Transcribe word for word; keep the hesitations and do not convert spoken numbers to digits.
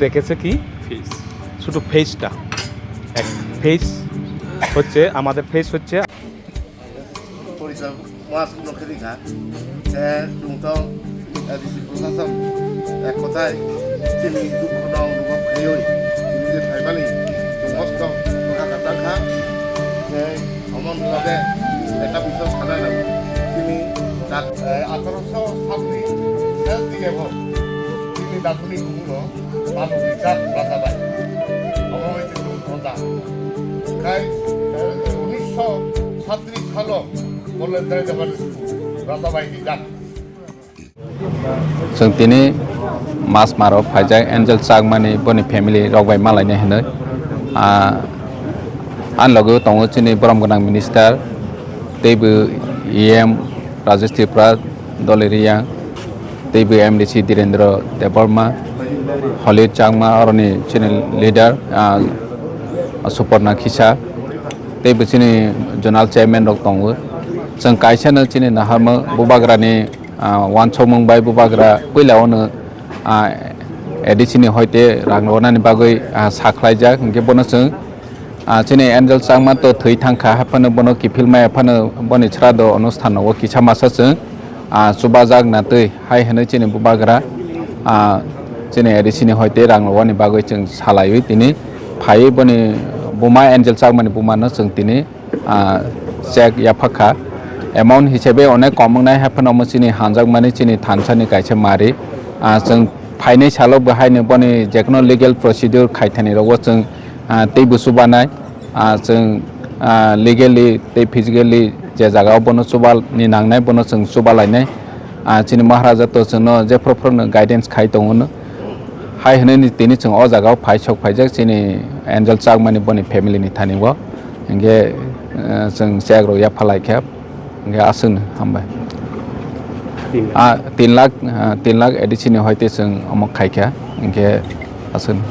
দেখেছে কি? ফেস। শুধু ফেসটা। এক ফেস হচ্ছে, আমাদের ফেস হচ্ছে। পরিচয় মাস লক্ষ্যে দেখা। এ, চুংতং, এ, ডিসি প্রশাসন, এক কথায়, চিনি দুঃখ নং অনুভব খাইই, চিনি যে ফাইমানি, সমস্ত কথা কথা খা, এ, অমন ভাবে এটা বিষয় সারা না। চিনি ডাক-, এ, আঠারোশো ছাব্বিশ সাল দিয়ে এখন চিনি দার্শনিক গুরু মানুষ বিচার রাজা ভাই। অমর হয়েছে চুংতং দা। তাই, এ, উনিশশো সাতত্রিশ সালো বললেন, তাই যাবার রাজা ভাই কি ডাক। Chwng tini Masmaro phaijak Angel Chakmani boni family rok bai malainai hinwi. Ah, ani logo tongo chini borom gwnang minister, teibo E M Rajesh Tripura, Doliri Yang, teibo M D C Dhirendra Debbarma, Holid Chakma, oroni chini leader, ah, Suparna Khisa, teibo chini zonal chairman rok tongo. Chwng kaisa no chini naharma bubagrani ah, wansokmung bai bubagra puila ono, ah, A D C ni hoite rang rwnani bagwi, ah, sakhlaijak, hwnkhe bono chwng, ah, chini Angel Chakma to thwi thangkha, haphano bono kiphil maya phano boni srado onusthan o kisa masa chwng, ah, chubajak na twi hai hwnwi chini bubagra, ah, chini A D C ni hoite rang rwnani bagwi chwng salaiwi tini phaiwi boni buma Angel Chakmani bumano chwng tini ah, check yaphak kha. Amount hisabe onek kom wngnai, haphano omo chini hanjakmani chini thansani kaisa mari. Ah, chwng phainai salo bo haino boni jekono legal procedure khaithani rogo chwng, ah, teibo chubanai. Ah, chwng, ah, legally tei physically je jaga o bono chubani nangnai, bono chwng chubalainai. Ah, chini Maharaja to chwngno jephru phruno guidance khai tongo no. Hai hwnwi tini chwng o jaga o phai sok phaijak chini Angel Chakmani boni family ni thani o. Hinkhe, eh, chwng check rok yapha lai kha, hinkhe aswkno hambai. Tin lakh. Ah, tin lakh, ah, tin lakh A D C ni hoite chwng omo khai kha, hinkhe aswkno.